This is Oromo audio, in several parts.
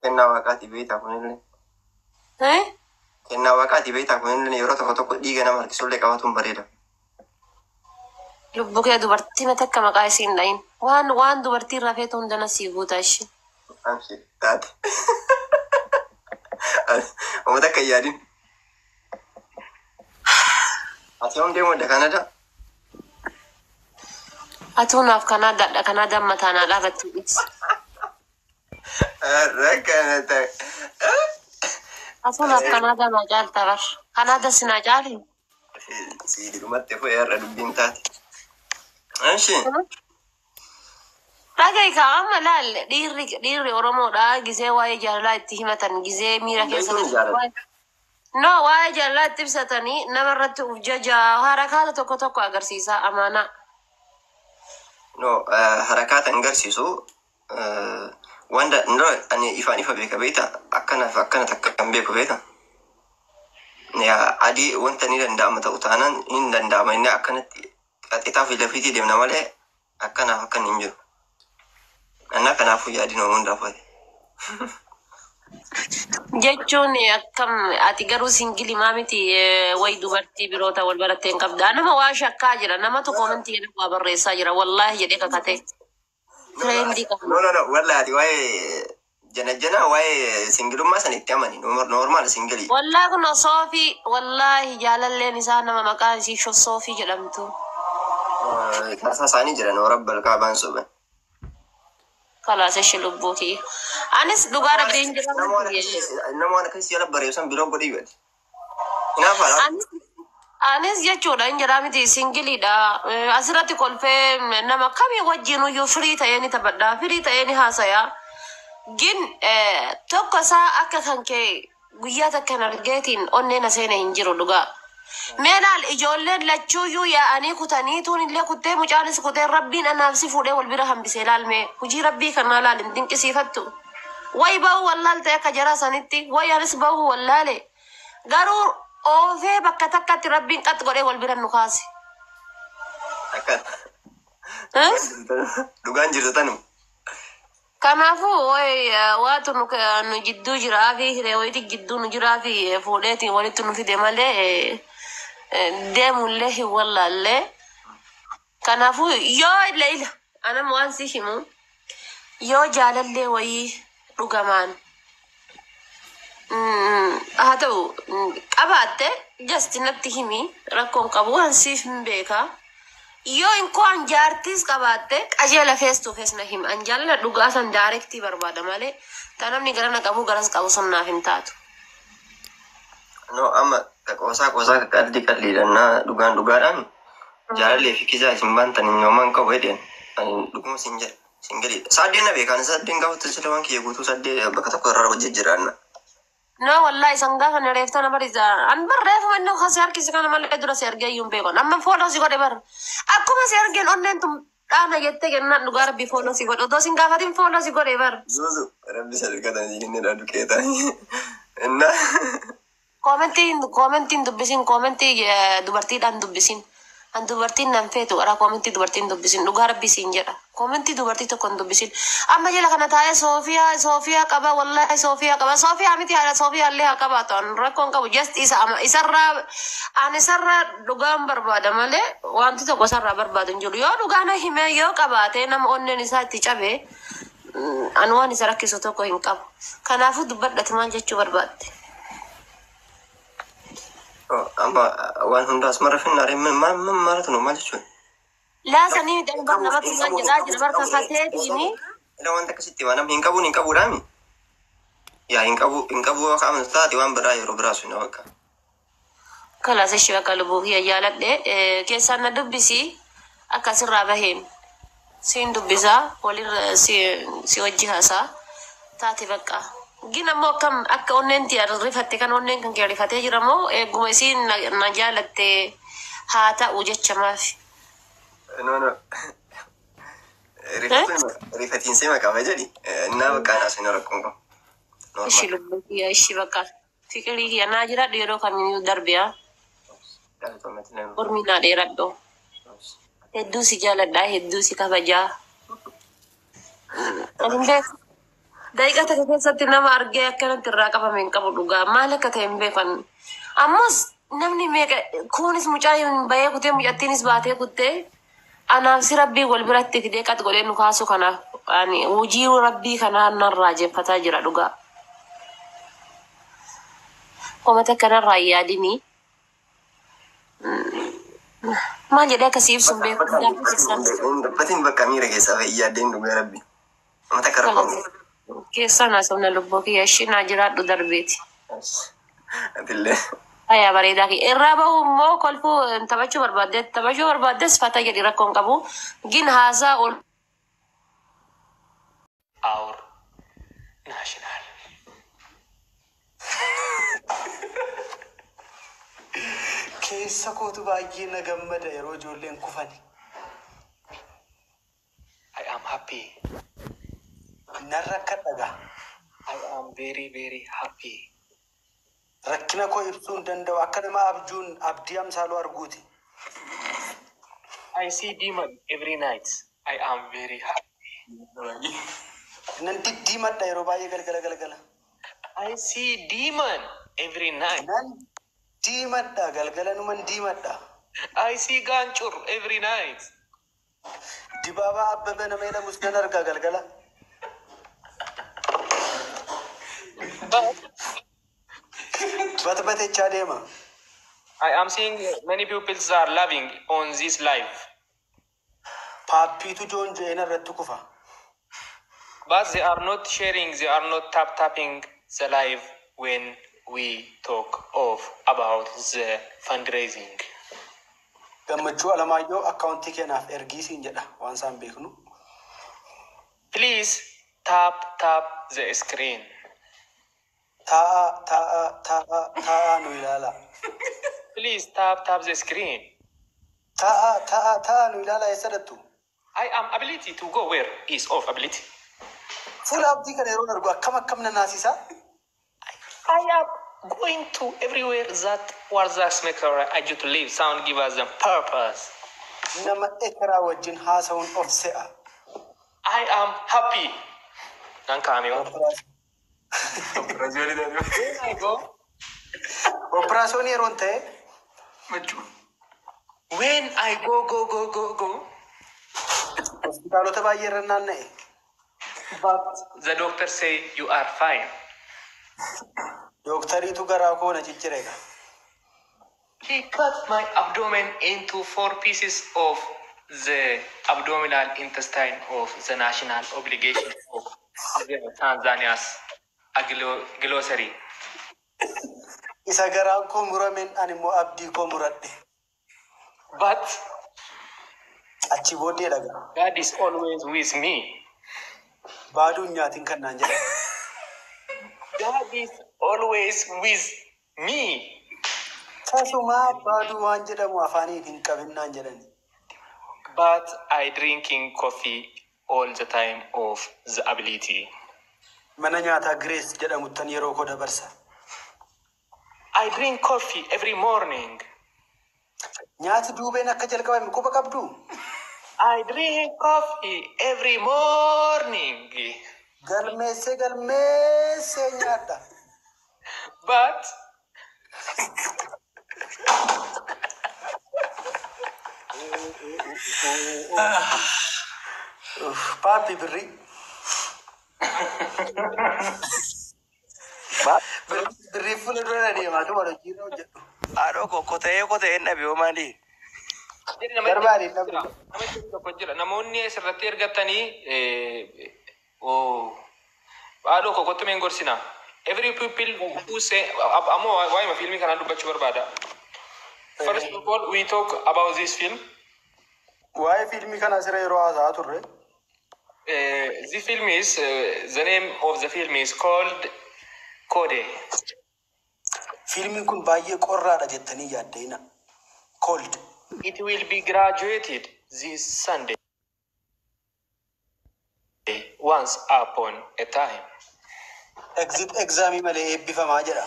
Kennaa waaqaati beektaa kunillee. Eh? Kennaa waaqaati beektaa kunillee yeroo tokko tokko dhiiga nama harkisullee qabatuun bareeda. Lubbuu kee dubartii mata akka maqaa isiin dhayin. Waan dubartii irraa feetu hundana sii guuta ishee. Amshi taate. Uummata akka hin yaadin. Ati yoom deemuu adda Kanada? Atuu naaf Kanaadaadha. Kanaadaan mataa naa dhaabattu dhis. Rakkana ta'e. Atuu naaf Kanaadaa naa caalta bar. Kanaada si naa caali. Si dhumatti fu'ee har'a dubbiin taate. Amshi. Dhaga'i kaa amma laal dhiirri Oromoodha gizee waa'ee jaalalaa itti himatan gizee miira keessa Beekuun jaalala. No, waa'ee jaalalaa itti ibsatanii namarratti uf jajaa harakaata tokko tokko agarsiisa amaanaa. No, harakaata hin garsiisu. Wanta no, ani ifaan ifa beeka beekta akkanaaf akkana takka kan beeku beekta. Yaa adii wanta ni danda'ama ta'u taanaan hin danda'ama inni akkanatti qaxxitaa fi lafiitii deemna malee akkanaaf akkan hin jiru. Annaa kanaafuu yaadin waan hundaaf ati. Jechuun akkam ati garuu single maa miti wayi dubartii biroota wal barattee hin qabda. Nama waa shakkaa jira. Namatu comment jedhee waa barreessaa jira. Wallaahi jedhee kakatee. Friend qaba. No, no, no, wallahi ati waa'ee jana jana waa'ee single ummaa san itti amani normal single. Wallaahi kun Soofii, wallaahi jaalalleen isaa nama maqaan isii Soofii jedhamtu. Taasaa isaanii jiran warra balqaa soban. Kalaas ishee lubbuu kiyya. Anis dhugaa rabbiin jira. Nama waan akkasii jala bareessan biroo godhii gadi. Hinaafaadha. Anis jechuudha hin jedhaa miti single iidha. Asirratti kolfee nama kamii wajjin iyyuu firii ta'ee ni taphadha. Firii ta'ee ni haasaya. Gin tokko isaa akka kan kee guyyaa takkan argeetiin onneen aseene hin jiru dhugaa. Mee laal ijoolleen lachuuyyuu yaa'anii kutanii tuun illee kuttee mucaanis kutee rabbiin anaaf si fuudhee wal bira hambisee laal mee hojii rabbii kanaa laal hin dinqisiifattu. Wayi ba'uu wallaalte akka jara sanitti wayi anis ba'uu wallaale. Garuu oofee bakka takkatti rabbiin qax godhee wal bira nu kaase. Akka Eh? dhugaan jirtu tanuma. Kanaafuu wayi waatu nu jidduu jiraa fi hiree wayiiti jidduu nu jiraa fi fuudheetiin walitti nu fide malee deemullee hin wallaallee. Kanaafuu yoo ila ila anam waan si himu yoo jaalallee wayii dhugamaan haa ta'u qabaatte just natti himi, rakkoon qabu waan siif hin beekaa. Yoo inkoo an jaartiis qabaatte qajeela face to face na hima. An jaalala dhugaa san direct barbaada malee ta namni garana qabu garas qabu sun naaf hin taatu. No, amma qoosaa qoosaa qalbii qalliidhaan dhugaan dhugaadhaan jaalallee fi kisaa isin baantan hin yoomaan qabu jedheen ani dhuguma sin jedha single iidha. Saaddeen na beekaan saaddeen gaafa sila waan kiyya guutuu saaddee bakka tokko irraa hojii jiraanna. No, wallahi isan gaafa na reeftana bari an bar reefuma inni kasi harkisi kana malee dura si argee iyyuu hin beekan. Amma follow si godhe bar. Akkuma si argeen onneen tun dhaana jettee kennaan dhugaa rabbii follow si godhe. Otoo sin gaafatin follow si godhe bar. Zuzu rabbi sadaqatan inni dha duqeeta. Inna Comment iin dubbisin, comment dubartiidhaan dubbisin. An dubartiin nan feetu gara comment dubartiin dubbisin dhugaa rabbii siin jedha. Comment dubartii tokko hin dubbisin. Amma jala kana taa'ee Soofiyaa Soofiyaa qaba, wallahi Soofiyaa qaba. Soofiyaa miti, haadha Soofiyaa illee haa qabaatu, an rakkoon qabu. Just isa ama isarraa an isarraa dhugaan barbaada malee wanti tokko isarraa barbaadu hin jiru. Yoo dhugaan himee yoo qabaate nama onneen isaa itti cabe an waan isa rakkisu tokko hin qabu. Kanaafuu dubbadhati, maal jechuu barbaadde? Amma waan hundaas mara finnaare maal maalatu nu maal jechuudha? Laasanii midhaan namatti maal jedhaa jira barka kateetiini. Ila wanta akkasitti waan namni hin qabuun hin qabuudhaami. Yaa hin qabu hin qabu akka amantu taate waan biraa yeroo biraa sun bakka. Kalaas ishee bakka lubbuu kiyya jaaladhe keessaan na dubbisi, akkasirraa baheen siin dubbisaa walirra si wajji haasaa taate bakka. Gin ammoo akkam akka onneen tiya rifatte kan onneen kan kee rifatee jira moo eeguma isiin na jaalatte haa ta'u jecha maafi? No, no. Rifatiinsee maqaa jedhi innaa bakka anaa sun rakkoon qabu. Ishi lubbuu kiyya, ishi bakka fiqirii kiyya naa jiraadhu, yeroo kamiyyuu darbiyaa. Mormii naa dheeradhu. Hedduu si jaaladha, hedduu si kabajaa. Ani hin beeku. Daqiiqa takka keessatti nama argee akkanatti irraa qabame hin qabu dhugaa. Maal akka ta'e hin beekan. Ammas namni meeqa kunis mucaa hin bahee kutee, mucattiinis baatee kuttee, anaaf si Rabbii wal biratti fidee qat godhee nu kaasu. Kanaaf ani hojii Rabbii kanaa nan raajeffataa jira dhugaa. Komata kanarraa hin yaadinii. Maal jedhee akkasii ibsu hin beeku. Gaaffii keessaan. Hin dubbatin, bakka miira keessaa fa'i yaaddeen, dhugaa Rabbi. Nama takka rakkoo. Keessaan haasofna, lubbuu kiyya, ishii naa jiraadhu darbeeti. Atillee. Ayaa bareedaa kiyya. Irraa bahu immoo kolfuu taphachuu barbaadde, taphachuu barbaaddes fata jedhi, rakkoon qabu. Gin haasaa ol. Our national. Keessa kootu baay'ee na gammada yeroo ijoolleen kufani. I am happy. Nan rakkadha. I am very, very happy. Rakkina koo ibsuu hin danda'u, akka nama abjuun Abdii Amsaaluu arguuti. I see demon every night. I am very happy. Nan diddiimadha yeroo baay'ee galgala galgala. I see demon every night. Nan diimadha, galgala numan diimadha. I see Ganchur every night. Dibaabaa Abbabee nama jedhamus nan argaa galgala. But Batbatechaa deema. I am seeing many people are loving on this live. Paappiitu joonjo'een irratti kufa. But they are not sharing, they are not tap tapping the live when we talk of about the fundraising. Gammachuu Alamaayyoo akkaawuntii keenyaaf ergii siin jedha, waan isaan beeknu. Please tap tap the screen. Taa'aa, taa'aa, taa'aa, taa'aa nu ilaala. Please tap tap the screen. Taa'aa, taa'aa, taa'aa nu ilaala, eessa dhattu? I am ability to go where is of ability. Fuula Abdii kana yeroon argu akkam akkam na naasisa. I am going to everywhere that was maker I to live. Sound give us a purpose. Nama ekeraa wajjin haasa'uun of se'a. I am happy. Nan kaa'ame. When I go, Operaasyoonii yeroon ta'e when I go, go, go, go, go, hospitaalota baay'ee irra naanna'e. But the doctor say you are fine. Dooktariitu garaa koo na ciccire egaa. He cut my abdomen into four pieces of the abdominal intestine of the national obligation of the Tanzania's glossary. Isa garaan koo murameen ani immoo abdii koo muradhe. But Achi booddee dhagaa. God is always with me. Baaduun nyaatiin kan naan jedhe. God is always with me. Tasumaa baaduu waan jedhamu afaaniin hin qabin naan jedhani. But I drinking coffee all the time of the ability. Mana nyaataa Girees jedhamuttan yeroo koo dabarsa. I drink coffee every morning. Nyaati duubeen akka jalqabame quba qabdu. I drink coffee every morning. Galmeessee galmeessee nyaadha. But Uff, Paappi birrii. Birrii fuula dura na deemaa tu bara hojiirra hojjedhu. Haadhoo koo, kota'ee kota'ee dhabe hoo maali? Jedhi nama Barbaade jira. dhabdu. Nama itti tokko jira. Namoonni asirratti ergatanii, oh, haadhoo koo, kottu meen gorsina. Every people who say ammoo waa'ima fiilmii kanaan dubbachuu barbaada. First of all, we talk about this film. Waa'ee fiilmii kana asirra yeroo haasa'aa turre. This film is the name of the film is called Kode. Fiilmiin kun baay'ee qorraadha jettanii yaadda'ina. Cold. It will be graduated this Sunday. Once upon a time. Exit examii malee eebbifamaa jedha.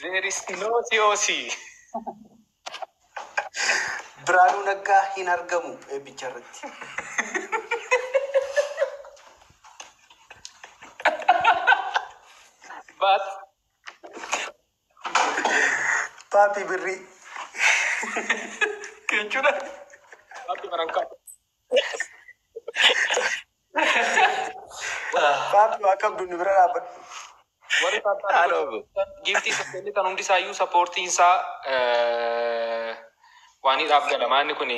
There is no COC. Biraanuu Naggaa hin argamu eebbicha irratti. But Paapi birrii. Jechuudha. Papi barankaa. Paapi waa qabdu nu bira dhaabbadhu. Warri Haadha. Giiftii isa kennitan hundi isaayyuu supportiin isaa waaniidhaaf gala. Maanni kun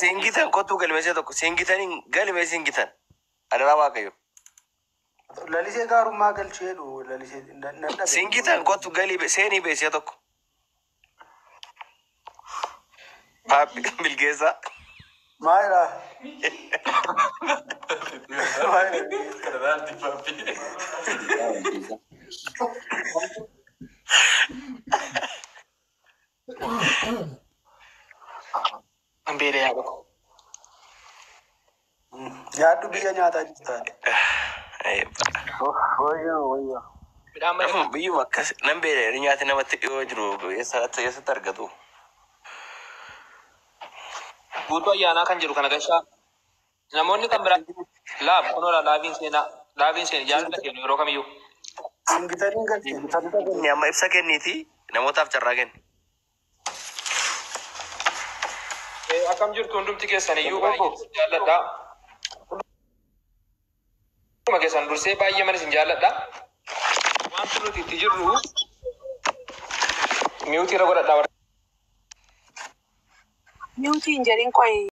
Siingitan kottuu galmeessee tokko siingitan galmee siingitan. Adaraa Waaqayyo. Lalisee gaarummaa galchee jedhu lalisee nan dhabe. Siingitan kottu galii seenii beeksee tokko. Paappi Bilgeessaa. Maalidha? Maalidha? Beela yaada ko. Nyaadhu biyya nyaataa jirtaati. Wayyo wayyo. Midhaan malee Biyyuma akkas nan beela nyaati namatti dhiyoo jiru eessatti eessatti argatu. Guutuu ayyaanaa kan jiru kana gashaa. Namoonni kan biraa laab kunoodha laabiin seenaa laabiin seenaa jaalala kennu yeroo kamiyyuu. Singitaniin galchee. Kenni amma ibsa kenniiti namootaaf carraa kenni. Akkam jirtu hundumti keessan iyyuu baay'ee isin jaalladha. Hunduma keessan dursee baay'ee mana isin jaalladha. Wanti nuti itti jirru mute irra godhadhaa. Mute hin jedhin qoyi.